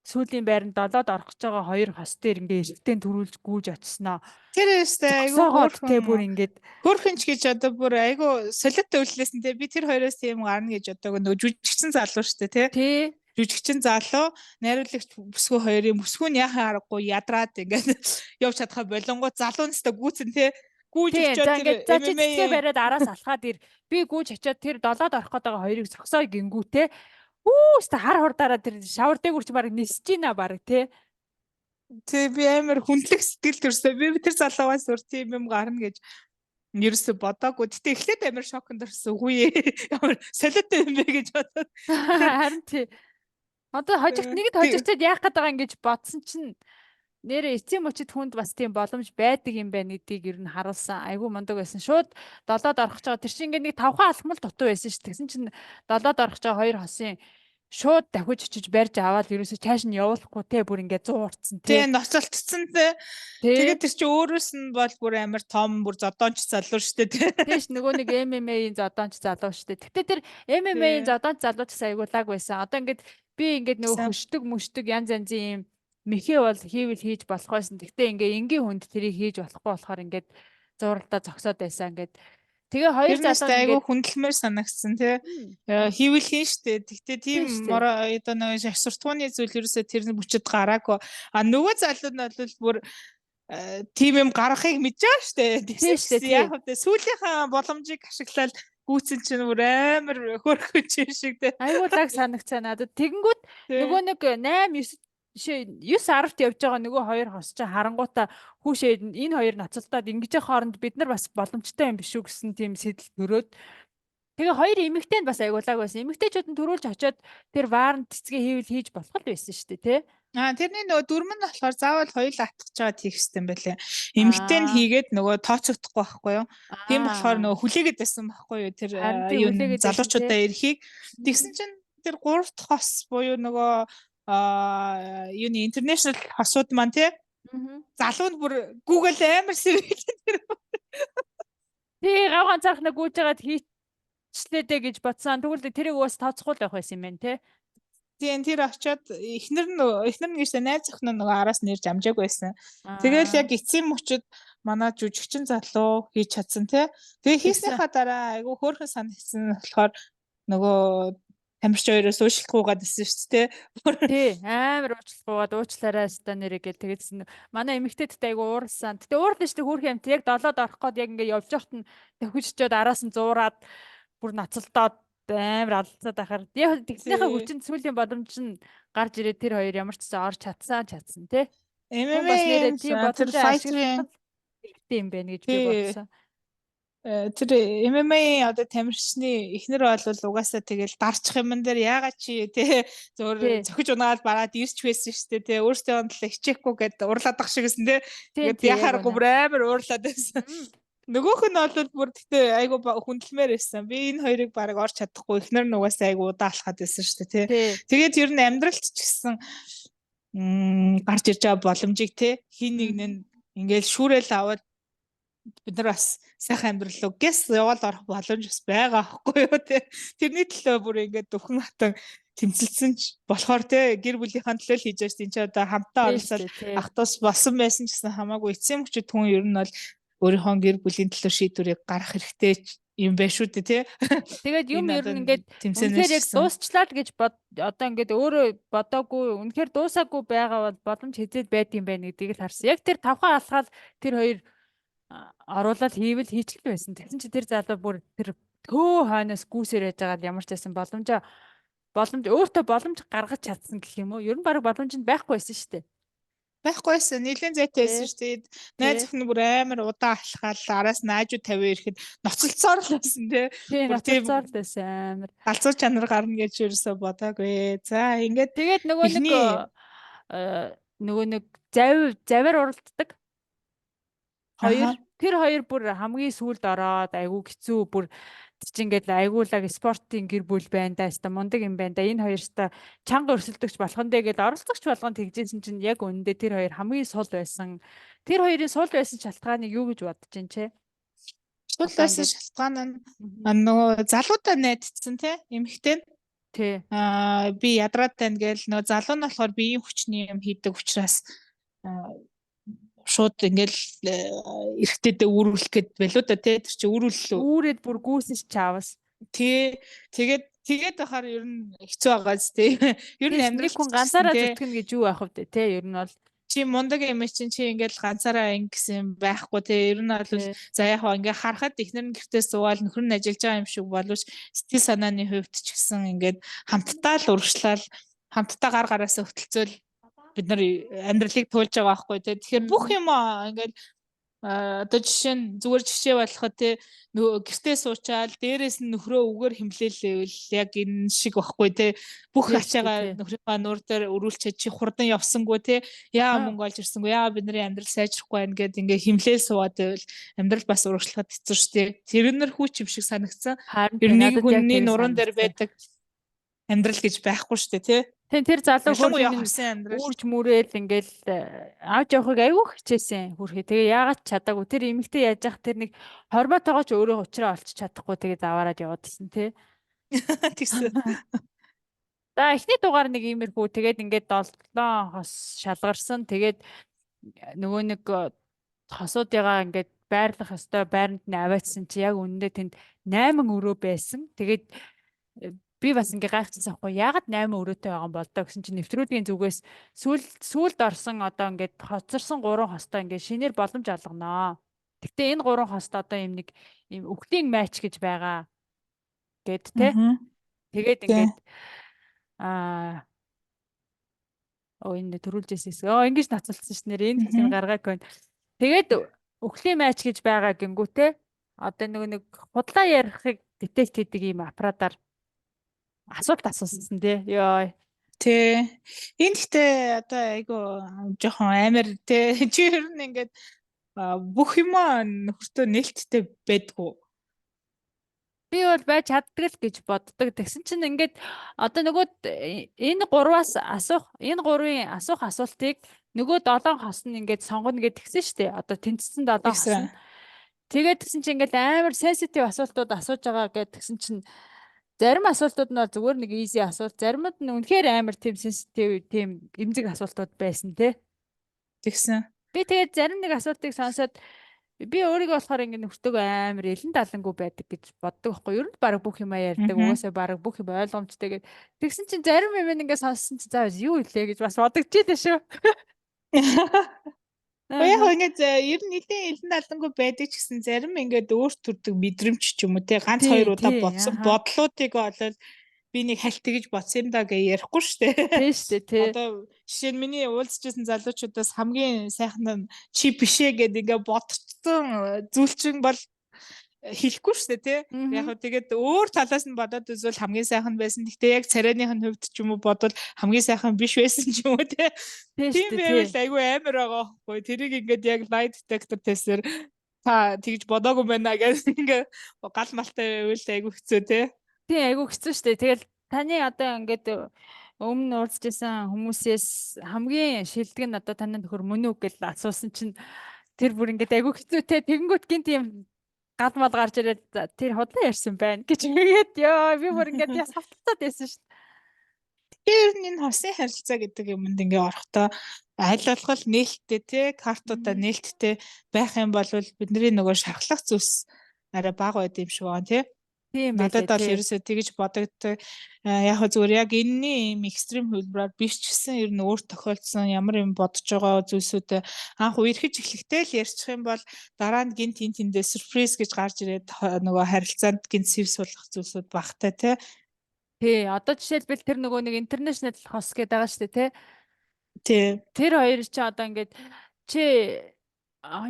сүүлийн байранд 7-д орох гэж байгаа хоёр хос дээр ингээ эргэтэй төрүүлж гүйж очсноо. Тэр өстэй айгүй хөөрхөн те бүр ингээд хөөрхөн ч гэж одоо бүр айгүй солиотой үллээсэн те би тэр хоёроос тийм гарна гэж одоо нөгөө жүжигчин залуу шүү дээ те. Тий. Жүжигчин залуу найруулагч бүсгүй хоёрын бүсгүй нь яхаа аргагүй ядраад ингээд явж чадхаа болонгоо залуу нэстэ гүйцэн те гүйж очиод тэр за чи цэцгээ бариад араас алхаад ир би гүйж очиод тэр 7-д орох гээд байгаа хоёрыг зогсоо гингүү те. Үүс та хар хурдаараа тэр шавар дээгүүр чи бараг нисэж гинэ бараг те. Тэ би амар хүндлэх сэтгэл төрсөн. Би тэр залуугаас өөр тийм юм гарна гэж ерөөсө бодоогүй. Гэтэ эхлээд амар шоконд орсон. Үгүй ямар солиотой юм бэ гэж бодоод. Харин тий. Одоо хожигт нэгд хожигчод яах гээд байгаа юм гэж бодсон чинь нэрээ эцсийн мөчид хүнд бас тийм боломж байдаг юм байна гэдгийг ер нь харуулсан. Айгүй мундаг байсан. Шууд 7-д орох гэж байгаа. Тэр чинь ингээд нэг 5хан алхмал дутуу байсан ш. Тэгсэн чинь 7-д орох гэж байгаа хоёр хосын шууд давхиж очиж барьж аваад ерөөсөө чааш нь явуулахгүй те бүр ингээд 100 уртсан те. Тий, ноцолтсон те. Тэгээд тэр чинь өөрөөс нь бол бүр амар том бүр зодоонч залуу штэ те. Тийш нөгөө нэг MMA-ийн зодоонч залуу штэ. Гэтэ тэр MMA-ийн зодоонч залуу ч гэсэн айгүй лаг байсан. Одоо ингээд би ингээд нөгөө хөшдөг мөшдөг янз янзын юм мэхээ бол хийвэл хийж болох байсан. Гэтэ ингээ энгийн хүнд тэрийг хийж болохгүй болохоор ингээд зуралдаа зогсоод байсан ингээд. Тэгээ хоёр залуу айгүй хүндлэмээр санагдсан тий. Хийвэл хийн штэ. Тэгтээ тийм одоо нэг суртахууны зүйл ерөөсөө тэр бүчэд гараагүй. А нөгөө залуу нь бол бүр тийм юм гаргахыг мэдж байгаа штэ. Тийм штэ. Яг вэ сүүлийнхаа боломжийг ашиглаад гүйцэн чинь бүр амар хөөрхөн чинь шиг тий. Айгүй лаг санагцаа надад. Тэгэнгүүт нөгөө нэг 8 9 9 10-т явж байгаа нөгөө хоёр хос чинь харангуутаа хүүшээ энэ хоёр ноцолдоод ингэж хооронд бид нар бас боломжтой юм биш үү гэсэн тийм сэтэл төрөөд тэгээ хоёр эмэгтэй нь бас айгуулаг байсан. Эмэгтэйчүүд нь төрүүлж очиод тэр варн цэцгээ хийвэл хийж болох л байсан шүү дээ, тий? Аа тэрний нөгөө дүрм нь болохоор заавал хоёул атгах жаад хийх хэрэгтэй юм байлээ. Эмэгтэй нь хийгээд нөгөө тооцогдохгүй байхгүй юу? Тийм болохоор нөгөө хүлээгээд байсан байхгүй юу? Тэр юу залуучуудаа эрхийг тэгсэн чинь тэр 3 дахь хос буюу нөгөө юуны international хосууд маань тий залуу нь бүр Google амар сэргийлэн тэр. Тий гав ганцаархнаа гүйж байгаад Члээ дээ гэж бодсон. Тэгвэл тэрийг уус тооцохгүй л байх байсан юм байна те. Тийм, тэр очиод эхнэр нь гэсэн найз охин нь нөгөө араас нэрж амжаагүй байсан. Тэгэл яг эцсийн мөчөд манай жүжигчин залуу хийж чадсан те. Тэгээ хийснийхаа дараа айгүй хөөрхөн санагдсан болохоор нөгөө тамирч хоёроос уучлахгүйгээд байсан шүү дээ. Тий, амар уучлахгүйгээд уучлаарай өстой нэрээ гэл тэгээдсэн. Манай эмэгтэйдтэй айгүй ууралсан. Гэтэ уурлаа шүү дээ хөөрхөн амт яг долоод орох гээд яг ингээ явж байхад нь төхөжчөөд араас нь зуураад бүр ноцолдоод амар алцаад ахаар яг тэгснийхээ хүчин сүүлийн боломж нь гарч ирээд тэр хоёр ямар ч гэсэн орж чадсан тий. MMA тийм боломжтой ашиглах хэрэгтэй юм байна гэж би бодсон. Тэр MMA одоо тамирчны эхнэр бол угаасаа тэгэл дарчих юмн дээр яагаад чи тий зөвөр зөхиж унагаад бараад ирч байсан шүү дээ тий, өөртөө төлөө хичээхгүй гэд уурлаад ах шиг гэсэн тий. Тэгээд яхааргүй бүр амар уурлаад байсан. Нөгөөх нь бол бүр гэтээ айгу хүндлэмээр байсан. Би энэ хоёрыг бараг орч чадахгүй. Эхнэр нь угаасаа айгу удаан алхаад байсан шүү дээ тий. Тэгээд ер нь амьдралт ч гэсэн гарч ирж байгаа боломжийг тий хин нэг нь ингээл шүүрэл аваад бид нар бас сайхан амьдрал руу гэс яваал орох боломж бас байгаа аахгүй юу тий. Тэрний төлөө бүр ингээд дөхөн хатан тэмцэлсэн ч болохоор тий гэр бүлийнхаа төлөө л хийж байгаа шүү дээ. Энд чи одоо хамтаа оролцоод ах дус болсон байсан ч гэсэн хамаагүй эцсийн мөчөд хүн ер нь бол өөрийнхөө гэр бүлийн төлөө шийдвэрийг гаргах хэрэгтэй юм байна шүү дээ тий. Тэгээд юм ер нь ингээд үнэхээр яг дуусчлаа л гэж бод одоо ингээд өөрөө бодоогүй үнэхээр дуусаагүй байгаа бол боломж хэзээд байд юм байна гэдгийг л харсан. Яг тэр тавхан алхаал тэр хоёр оруулаад хийвэл хийчихэл байсан. Тэгсэн чи тэр залуу бүр тэр төө хойноос гүйсээр байж байгаад ямар ч байсан боломж өөртөө боломж гаргаж чадсан гэх юм уу? Ер нь баг боломж нь байхгүй байсан шүү дээ. Байхгүй байсан. Нийлэн зайтай байсан шүү дээ. Найз охин бүр амар удаан алхаал араас нь аажуу 50 ирэхэд ноцолцоор л байсан тий. Тий, ноцолцоор л байсан амар. Галзуу чанар гарна гэж ерөөсөө бодоагүй. За ингээд тэгээд нөгөө нэг завиар уралддаг. Хоёр тэр хоёр бүр хамгийн сүүлд ороод айгүй хэцүү бүр чи ингээд айгуулаг спортын гэр бүл байна да өста мундаг юм байна да энэ хоёр өста чанга өрсөлдөгч болох нь дээ гэдээ оролцогч болгон тэгжсэн чинь яг үнэндээ тэр хоёр хамгийн сул байсан. Тэр хоёрын сул байсан шалтгааныг юу гэж бодож байна че? Сул байсан шалтгаан нь нөгөө залуудаа найдсан те эмэгтэй нь. Тий. Аа би ядраад байна гээл нөгөө залуу нь болохоор биеийн хүчний юм хийдэг учраас шууд ингээл эрэгтэйдээ үүрүүлэх гээд байлуу да тий, тэр чи үүрүүллээ. Үүрээд бүр гүйсэн чаавас. Тий. Тэгээд байхаар ер нь хэцүү байгаа зү тий. Ер нь амьдрал хүн ганцаараа зүтгэнэ гэж юу байх вэ тий? Ер нь бол чи мундаг юм чинь чи ингээл ганцаараа ингэсэн юм байхгүй тий. Ер нь бол за яг хаа ингээ харахад эхнэр нь гэртээ суугаал нөхөр нь ажиллаж байгаа юм шиг боловч сэтгэл санааны хувьд ч гэсэн ингээд хамтдаа л урагшлал хамтдаа гар гараасаа хөтөлцөөл бид нар амьдралыг туулж байгаа байхгүй тий. Тэгэхээр бүх юм ингээд одоо жишээ нь зүгээр жишээ болоход тий нөгөө гэртээ суучаал дээрээс нь нөхрөө үгээр хэмлээлээвэл яг энэ шиг байхгүй тий. Бүх ачаагаа нөхрийнхөө нуур дээр өрүүлчихэд чи хурдан явсангүй тий. Яа мөнгө олж ирсэнгүй, яа бидний амьдрал сайжрахгүй байна гэд ингээ хэмлээл суугаад байвал амьдрал бас урагшлахад хэцүү шүү дээ. Тэр нэр хүүч юм шиг санагдсан. Ер нь нэг хүний нуруунд дээр байдаг амьдрал гэж байхгүй шүү дээ тий. Тийм, тэр залуу хөрхийн үүрж мүрээл ингээл авч явахыг айгүй хичээсэн хөрхий. Тэгээ яагаад ч чадаагүй. Тэр эмэгтэй яаж яах тэр нэг хормоотойгоо ч өөрөө уучраа олч чадахгүй тэгээ заваарад яваадсэн тий. Тэгсэн. За эхний дугаар нэг иймэрхүү тэгээд ингээд 7 хос шалгарсан. Тэгээд нөгөө нэг хосуудыгаа ингээд байрлах ёстой байранд нь аваачсан чи яг үнэндээ тэнд 8 өрөө байсан. Тэгээд би бас ингээ гайхчихсан аахгүй яагаад 8 өрөөтэй байгаа юм бол доо гэсэн чинь нэвтрүүлгийн зүгээс сүүлд орсон одоо ингээд хоцорсон 3 хостой ингээ шинээр боломж олгоноо. Гэтэ энэ 3 хост одоо юм нэг юм үхлийн матч гэж байгаа гэд тэ. Тэгээд ингээд аа энэ төрүүлжээс хэсэг. Ингэж ноцолцсон ш нэр энэ хэсгийг гаргаагүй. Тэгээд үхлийн матч гэж байгаа гингүүтээ одоо нөгөө нэг худлаа ярихыг детект хийдэг ийм аппаратаар асуулт асуусан тий. Йой. Тий. Энэ гэхдээ одоо айгу жоохон амар тий. Чи ер нь ингээд бүх юмаа нөхөртөө нээлттэй байдгүй. Би бол байж чаддаг л гэж боддог. Тэгсэн чинь ингээд одоо нөгөө энэ гурваас асуух, энэ гурвын асуух асуултыг нөгөө 7 хос нь ингээд сонгоно гэж тэгсэн шүү дээ. Одоо тэнцсэн 7 хос нь. Тэгээд тэгсэн чинь ингээл амар sensitive асуултууд асууж байгаа гэдгсэн чинь зарим асуултууд нь бол зүгээр нэг easy асуулт, заримуд нь үнэхээр амар тийм sensitive, тийм эмзэг асуултууд байсан тий. Тэгсэн. Би тэгээд зарим нэг асуултыг сонсоод би өөрийгөө болохоор ингэ нөхөртөөгөө амар элен далангүй байдаг гэж боддог байхгүй. Ер нь баг бүх юм ярьдаг. Угаасаа баг бүх юм ойлгомжтой гэд. Тэгсэн чинь зарим юм ингээ сонссон чинь за юу илээ гэж бас бодогдчихлээ шүү. Яг ингээд ер нь нэлээд элен далангүй байдаг ч гэсэн зарим ингээд өөр төрдөг мэдрэмж ч юм уу те, ганц хоёр удаа бодсон бодлуудыг болол би нэг хальт тэгж бодсон юм да гэж ярихгүй шүү дээ. Тийм шүү дээ, тий. Одоо жишээ нь миний уулзчихсан залуучуудаас хамгийн сайхан нь чи бишээ гэд ингээ бодсон зүйлчин бол хэлэхгүй шүү дээ, тий. Яг хөө тэгээд өөр талаас нь бодоод үзвэл хамгийн сайхан байсан. Гэхдээ яг царайных нь хувьд ч юм уу бодвол хамгийн сайхан биш байсан ч юм уу, тий. Тийм байвал айгүй амар байгаа байхгүй. Тэрийг ингээд яг lie detector test-ээр та тэгж бодоогүй байна гэж ингээ гал малтай байвал айгүй хэцүү, тий. Тийм, айгүй хэцүү шүү дээ. Тэгэл таны одоо ингээд өмнө уулзчихсан хүмүүсээс хамгийн шилдэг нь одоо таны нөхөр мөн үү гэж асуусан чинь тэр бүр ингээд айгүй хэцүү те. Тэгэнгүүт гинт юм гал мал гарч ирээд тэр худлаа ярьсан байна гэж ингээд ёо би бүр ингээд яс хавталцаад байсан шүү дээ. Тэгэхээр энэ хосын харилцаа гэдэг юмд ингээ орохдоо аль болох нээлттэй те, картуудаа нээлттэй байх юм бол бидний нөгөө шархлах зүйлс арай бага байд юм шиг байна тий. Тийм байлээ. Надад бол ерөөсөө тэгж бодогддог. Яг зүгээр яг энэний ийм extreme хувилбараар биш ч гэсэн ер нь өөр тохиолдсон ямар юм бодож байгаа зүйлсүүд анх үерхэж эхлэхдээ л ярьчих юм бол дараа нь гинт эн тэндээ surprise гэж гарч ирээд нөгөө харилцаанд гинт сэв суулгах зүйлсүүд багтай тий. Тий, одоо жишээлбэл тэр нөгөө нэг international хос гэдэг байгаа шүү дээ, тий. Тий. Тэр хоёр чи одоо ингээд чи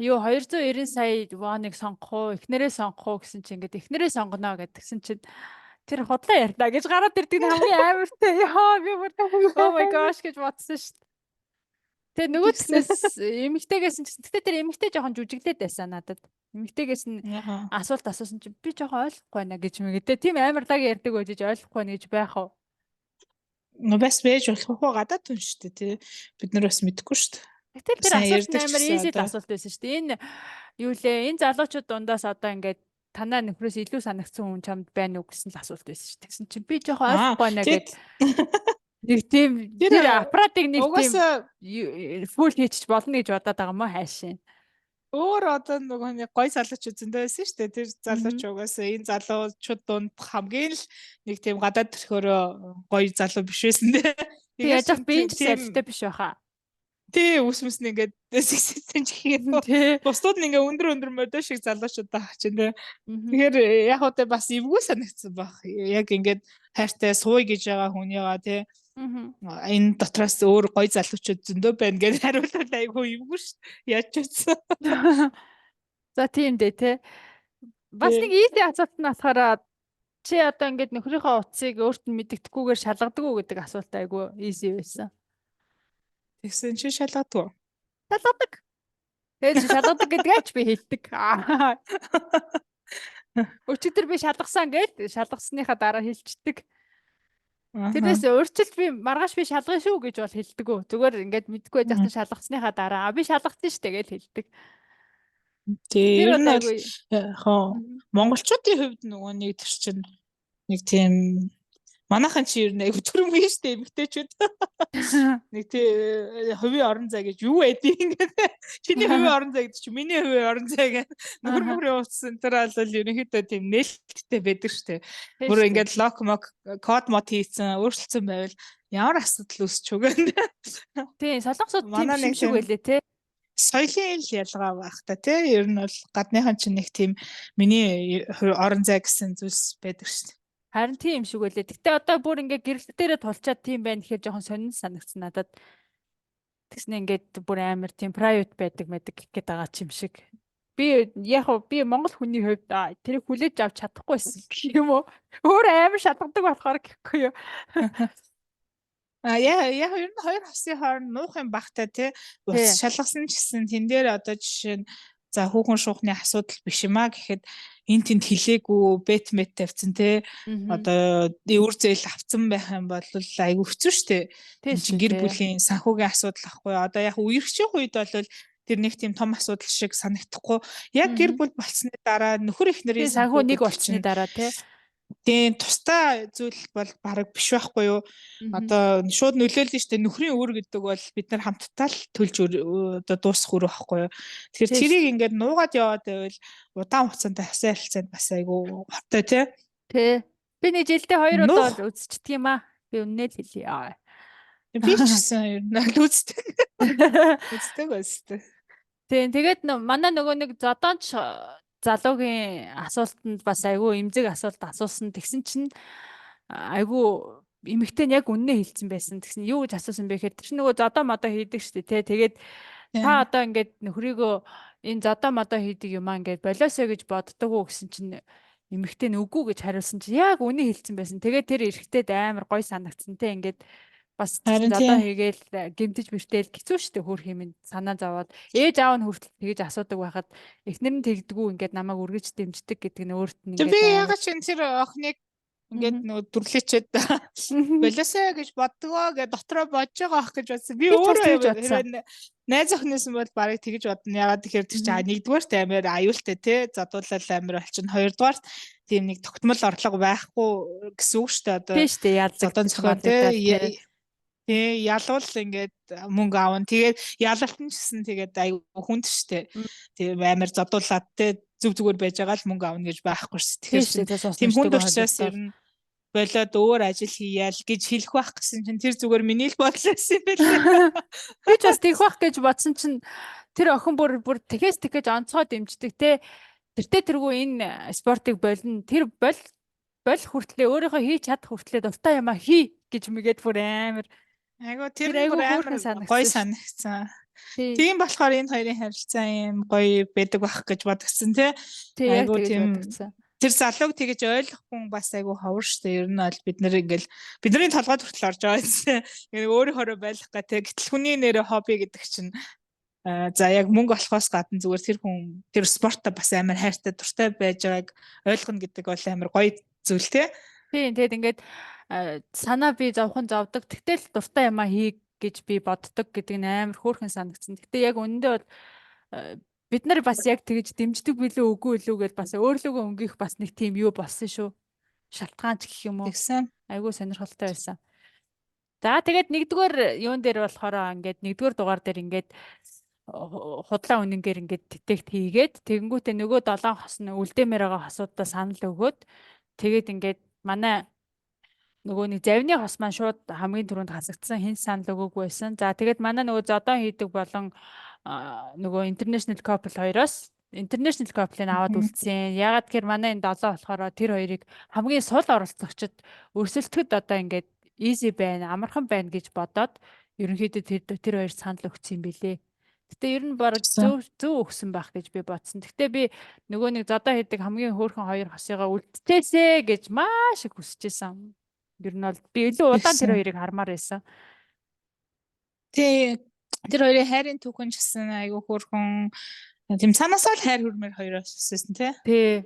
юу 290 сая воныг сонгох уу, эхнэрээ сонгох уу гэсэн чинь ингээд эхнэрээ сонгоно гэдгсэн чинь тэр худлаа ярьдаа гэж гараад ирдэг нь хамгийн амартай. Яа, би бүр oh my gosh гэж бодсон шүү дээ. Тэгээ нөгөөднөөс эмэгтэйгээс нь гэсэн. Гэтэ тэр эмэгтэй жоохон жүжиглээд байсан надад. Эмэгтэйгээс нь асуулт асуусан чинь би жоохон ойлгохгүй байна гэж мэгээ. Тийм амар лаг ярьдаг байж ойлгохгүй байна гэж байх уу? Бас байж болох уу, гадаад хүн шүү дээ, тий. Бид нар бас мэдэхгүй шүү дээ. Гэтэл тэр асуулт амар easy асуулт байсан шүү дээ. Энэ юу лээ? Энэ залуучууд дундаас одоо ингээд танаа нөхрөөс илүү санагдсан хүн чамд байна уу гэсэн л асуулт байсан шүү дээ. Тэгсэн чинь би жоохон ойлгохгүй байна гэд нэг тийм тэр аппаратыг нэг тийм full хийчих болно гэж бодоод байгаа юм уу хайшин. Өөр одоо нөгөө нэг гой залуучууд зөндөө байсан шүү дээ. Тэр залууч угаасаа энэ залуучууд дунд хамгийн л нэг тийм гадаад төрхөөрөө гоё залуу биш байсан дээ. Тэгээ яаж би энэ ч салхитай биш байхаа. Тий, үс мэс нь ингээд сэгсэлсэн ч гэхээр бусдууд нь ингээ өндөр өндөр модой шиг залуучууд байгаа чинь тий. Тэгэхээр яг үгүй бас эвгүй санагдсан баг. Яг ингээд хайртай сууя гэж байгаа хүнийгаа тий. Энэ дотроос өөр гоё залуучууд зөндөө байна гэж хариулвал айгүй эвгүй ш. Яаж ч утсан. За, тийм дээ тий. Бас нэг easy асуулт нь болохоор чи одоо ингээд нөхрийнхөө утсыг өөрт нь мэддэхгүйгээр шалгадаг уу гэдэг асуулт айгүй easy байсан. Тэгсэн чи шалгадаг уу? Шалгадаг. Тэгээд шалгадаг гэдгээ ч би хэлдэг. Өчигдөр би шалгасан гээд шалгасныхаа дараа хэлчихдэг. Тэрнээс урьдчилж би маргааш би шалгана шүү гэж бол хэлдэг үү. Зүгээр ингээд мэдгүй байж байхдаа шалгасныхаа дараа би шалгасан шүү дээ гэж хэлдэг. Тийм. Ер нь бол хоо монголчуудын хувьд нөгөө нэг тэр чинь нэг тийм манайхан чи ер нь айгу төрөмгөн шүү дээ эмэгтэйчүүд. Нэг тий хувийн орон зай гэж юу байдгийг ингээд чиний хувийн орон зай гэдэг чи миний хувийн орон зай гэх нөхөр мөхрийн утас энэ бол ерөнхийдөө тийм нээлттэй байдаг шүү дээ. Бүр ингээд lock мок код мод хийцэн өөрчлөсөн байвал ямар асуудал үүсч өгөн. Тийм, солонгосууд тийм юм шиг байлээ те. Соёлын ил ялгаа байх та тий. Ер нь бол гадныхан чинь нэг тийм миний орон зай гэсэн зүйлс байдаг шүү дээ. Харин тийм юм шиг байлээ. Гэтэ одоо бүр ингээ гэрэл дээрээ тулчаад тийм байна гэхээр жоохон сонин санагдсан надад. Тэгснэ ингээд бүр амар тийм private байдаг мэдэг гэх гээд байгаа ч юм шиг. Би яг би монгол хүний хувьд тэрийг хүлээж авч чадахгүй байсан гэх юм уу? Өөр амар шалгадаг болохоор гэхгүй юу? А яа яг ер нь хоёр хосын хооронд нуух юм багтай тий. Ус шалгасан ч гэсэн тэн дээр одоо жишээ нь за хүүхэн шуухны асуудал биш юм а гэхэд энэ тэнд хилээгүй бет мет тавьсан тий. Одоо өвөр зээл авцсан байх юм бол айгүй хэцүү шттэ. Чин гэр бүлийн санхүүгийн асуудал ахгүй. Одоо яг үерхчих үед бол Тэр нэг тийм том асуудал шиг санагдахгүй. Яг гэр бүл болсны дараа нөхөр эхнэрийн санхүү нэг болсны дараа тий. Тийм, тусдай зүйл бол бараг биш байхгүй юу? Одоо шууд нөлөөлнө шүү дээ. Нөхрийн өр гэдэг бол бид нар хамтдаа л төлж одоо дуусах өр байхгүй юу? Тэгэхээр тэрийг ингээд нуугаад яваад байвал удаан хугацаанд хасаа харилцаанд бас айгүй хортой тий. Тий. Би нэг жилдээ 2 удаа бол үзчихдэг юм аа. Би үннээ л хэлье. Би ч гэсэн ер нь л үздэг. Үздэг үздэг. Тийм, тэгээд манай нөгөө нэг зодоонч залуугийн асуултанд бас айгүй эмзэг асуулт асуусан. Тэгсэн чинь айгүй эмэгтэй нь яг үннээ хэлсэн байсан. Тэгсэн юу гэж асуусан бэ гэхээр тэр чинь нөгөө зодоо модоо хийдэг шүү дээ, тэ. Тэгээд та одоо ингээд нөхрийгөө энэ зодоо модоо хийдэг юм аа ингээд болоосоо гэж боддог уу гэсэн чинь эмэгтэй нь үгүй гэж хариулсан чинь яг үнэ хэлсэн байсан. Тэгээд тэр эрэгтэйд амар гой санагдсан те, ингээд бас зодоо хийгээл гэмтэж мэртэл хэцүү шүү дээ, хөөх юм санаа зовоод ээж аав нь хүртэл тэгэж асуудаг байхад эхнэр нь тэгдэггүй ингээд намайг үргэж дэмждэг гэдэг нь өөрт нь ингээд би ягаад ч тэр охиныг ингээд нөгөө дүрлээчээд болоосоо гэж боддгоо гэж дотроо бодож байгаа ах гэж бодсон. Би өөрөө найз охиноос нь бол барыг тэгэж бодно. Ягаад тэгэхээр тэр чинь нэгдүгээрт амар аюултай те, задуулал амар болчихно. Хоёрдугаарт тийм нэг тогтмол орлого байхгүй гэсэн үг шүү дээ. Одоо тийм шүү дээ, ялдаг зодон зохион те. Тий, ялвал ингээд мөнгө аавна. Тэгээд ялалт нь ч гэсэн тэгээд аюу хүнд штэ. Тийм амар зодуулаад те, зүг зүгээр байж байгаа л мөнгө аавна гэж байхгүй шүү. Тэгэхээр тийм хүнд учраас ер нь болоод өөр ажил хийяал гэж хэлэх байх гэсэн чинь тэр зүгээр миний л бодол байсан юм байлээ. Би ч бас тэгэх байх гэж бодсон чинь тэр охин бүр тэгэхээс тэгэж онцгой дэмждэг те. Тэртээ тэргүй энэ спортыг болно. Тэр бол хүртлээ өөрийнхөө хийж чадах хүртлээ дуртай юмаа хий гэж мэгээд бүр амар. Айгу тэр бүр амар гоё санагдсан. Тийм болохоор энэ хоёрын харилцаа юм гоё байдаг байх гэж бодгосон тий. Айгу тийм тэр залууг тэгэж ойлгох хүн бас айгу ховор штэ. Ер нь бол бид нэр ингээл бидний толгойд хүртэл орж байгаа юмсан. Ингээ өөрийнхөө байлах га тий. Гэтэл хүний нэрээ хобби гэдэг чинь за яг мөнгө олохоос гадна зүгээр тэр хүн тэр спорттой бас амар хайртай дуртай байж байгааг ойлгоно гэдэг бол амар гоё зүйл тий. Тийм, тэгэд ингээд санаа би зовхон зовдөг. Тэгтэл дуртай юмаа хий гэж би боддог гэдэг нь амар хөөрхөн санагдсан. Гэтэ яг үнэндээ бол бид нар бас яг тэгж дэмждэг билүү үгүй илүү гэж бас өөрлөгөө өнгөх бас нэг тийм юу болсон шүү. Шалтгаан ч гэх юм уу. Тэгсэн. Айгүй сонирхолтой байсан. За тэгээд нэгдүгээр юун дээр болохоор ингээд нэгдүгээр дугаар дээр ингээд худлаа үнэнгээр ингээд детект хийгээд тэгэнгүүтээ нөгөө 7 хос нь үлдээмээр байгаа хосуудаа санал өгөөд тэгээд ингээд манай нөгөө нэг завны хос маань шууд хамгийн түрүүнд хасагдсан, хэн санал өгөөгүй байсан. За тэгээд манай нөгөө зодон хийдэг болон нөгөө international couple хоёроос international couple-ыг аваад үлдсэн. Ягаад гэхээр манай энэ 7 болохоор тэр хоёрыг хамгийн сул оролцогчд өрсөлдөхөд одоо ингээд easy байна, амархан байна гэж бодоод ерөнхийдөө тэр хоёр санал өгсөн юм билээ. Гэтэ ер нь бараг зөв өгсөн байх гэж би бодсон. Гэтэ би нөгөө нэг зодоо хийдэг хамгийн хөөрхөн хоёр хосыгоо үлдчихээсэ гэж маш их хүсэж исэн. Ер нь бол би илүү удаан тэр хоёрыг хармаар байсан. Тий, тэр хоёрын хайрын түүхэн ч гэсэн айгүй хөөрхөн, тийм цаанаасаа л хайр хүрмээр хоёроос өссөн тий. Тий.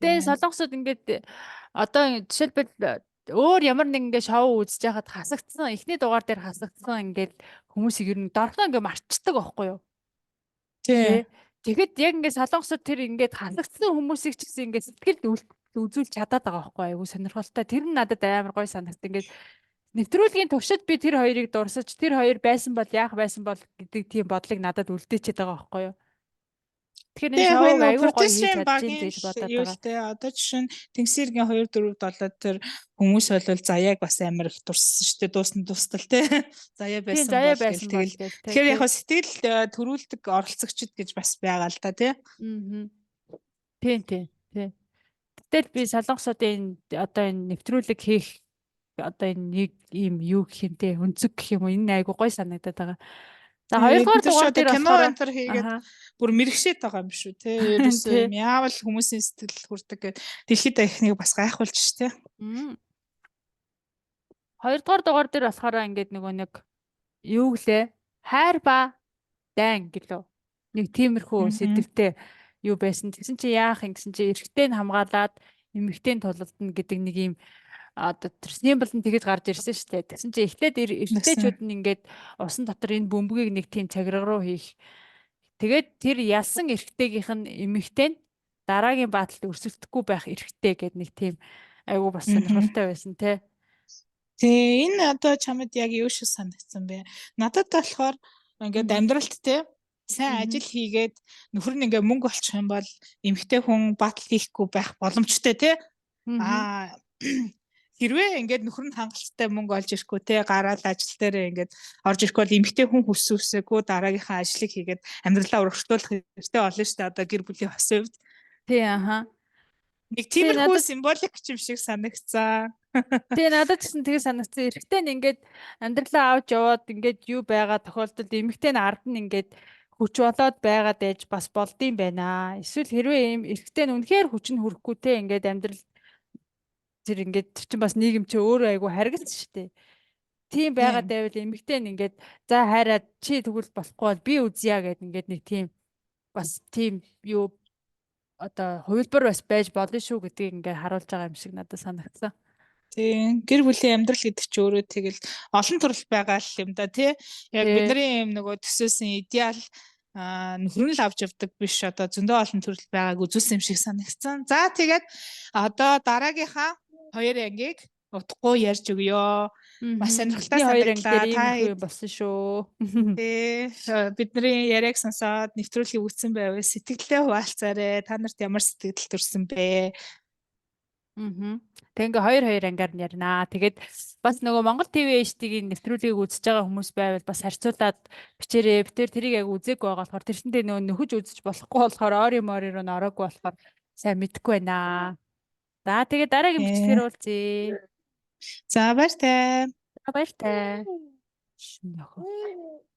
Тэгээ солонгосууд ингээд одоо жишээлбэл өөр ямар нэг ингээд шоу үзэж байхад хасагдсан, эхний дугаар дээр хасагдсан ингээд хүмүүсийг ер нь дорхноо ингээд марчдаг байхгүй юу? Тий. Тэгэхэд яг ингээд солонгосууд тэр ингээд хасагдсан хүмүүсийг ч гэсэн ингээд сэтгэлд үзүүлж чадаад байгаа байхгүй юу? Айгу сонирхолтой. Тэр нь надад амар гоё санагд. Ингээд нэвтрүүлгийн туршид би тэр хоёрыг дурсаж тэр хоёр байсан бол яах байсан бол гэдэг тийм бодлыг надад үлдээчихэд байгаа байхгүй юу? Тэгэхээр энэ шоуг айгүй гоё хийж чадчих гэж бодоод байгаа. Одоо жишээ нь Тэнгисэргийн 2 4 7 тэр хүмүүс бол заяаг бас амар их дурссан шүү дээ. Дуусна дуустал те. Заяа байсан бол тэгэл. Тэгэхээр яг сэтгэл төрүүлдэг оролцогчд гэж бас байгаа л да те. Аа. Тийм тийм. Тийм. Гэтэл би солонгосуудын одоо энэ нэвтрүүлэг хийх одоо энэ нэг ийм юу гэх юм те, өнцөг гэх юм уу, энэ айгүй гоё санагдаад байгаа. За хоёрдугаар дугаар дээр кино энтер хийгээд бүр мэрэгшээд байгаа юм шүү те. Ерөөсөө юм яавал хүмүүсийн сэтгэл хүрдэг гэд дэлхийд дахныг бас гайхуулж ш те. Хоёрдугаар дугаар дээр болохоор ингээд нөгөө нэг юу гэлээ хайр ба дайн гэлөө. Нэг тиймэрхүү сэдвтэй юу байсан. Тэгсэн чи яах юм гэсэн чи эрэгтэй нь хамгаалаад эмэгтэй нь тулалдана гэдэг нэг юм одоо тэр символ нь тэгэж гарч ирсэн шүү дээ. Тэгсэн чи эхлээд эрэгтэйчүүд нь ингээд усан дотор энэ бөмбөгийг нэг тийм цагирга руу хийх Тэгээд тэр ялсан эрэгтэйгийнх нь эмэгтэй нь дараагийн battle д өрсөлдөхгүй байх эрхтэй гэдэг нэг тийм айгу бас сонирхолтой байсан те. Тий, энэ одоо чамд яг юу шиг санагдсан бэ? Надад болохоор ингээд амьдралд те сайн ажил хийгээд нөхөр нь ингээ мөнгө олчих юм бол эмэгтэй хүн battle хийхгүй байх боломжтой те. Аа, хэрвээ ингээд нөхөр нь хангалттай мөнгө олж ирэхгүй те, гараал ажил дээр ингээд орж ирэхгүй бол эмэгтэй хүн хүссэн үсээгүй дараагийнхаа ажлыг хийгээд амьдралаа урагшлуулах хэрэгтэй болно шүү дээ, одоо гэр бүлийн хосын хувьд. Тий, аха. Нэг тиймэрхүү symbolic юм шиг санагцсан. Тий, надад ч гэсэн тэгээ санагдсан. Эрэгтэй нь ингээд амьдралаа авч яваад ингээд юу байгаа тохиолдолд эмэгтэй нь ард нь ингээд хүч болоод байгаад ээж бас болдсон байна. Эсвэл хэрвээ ийм эрэгтэй нь үнэхээр хүч нь хүрэхгүй те, ингээд амьдрал тэр ингээд тэр чинь бас нийгэм чи өөрөө айгу харгалц штэ. Тийм байгаад байвал эмэгтэй нь ингээд за хайраа, чи тэгвэл болохгүй бол би үзье гэд ингээд нэг тийм бас тийм юу одоо хувилбар бас байж болно шүү гэдгийг ингээд харуулж байгаа юм шиг надад санагдсан. Тийм, гэр бүлийн амьдрал гэдэг чинь өөрөө тэгэл олон төрөл байгаа л юм да тий. Яг бидний юм нөгөө төсөөсөн идеал нөхөр нь л авч явдаг биш, одоо зөндөө олон төрөл байгааг үзүүлсэн юм шиг санагдсан. За, тэгээд одоо дараагийнхаа хоёр ангийг удахгүй ярьж өгөө. Маш сонирхолтой санагдлаа. Та юм болсон шүү. Тий, бидний яриаг сонсоод нэвтрүүлгийг үзсэн байвал сэтгэлдээ хуваалцаарай. Та нарт ямар сэтгэл төрсөн бэ? Аа. Тэг ингээ хоёр хоёр ангиар нь ярина. Тэгээд бас нөгөө Монгол TV HD-ийн нэвтрүүлгийг үзэж байгаа хүмүүс байвал бас харьцуулаад бичээрэй. Би тэр тэрийг яг үзээгүй байгаа болохоор, тэрсэндээ нөгөө нөхөж үзэж болохгүй болохоор, ори мори руу н ороогүй болохоор сайн мэдэхгүй байна. За, тэгээд дараагийн бичлэгээр уулзъя. За, баяртай. За, баяртай. Шүн нөхөө.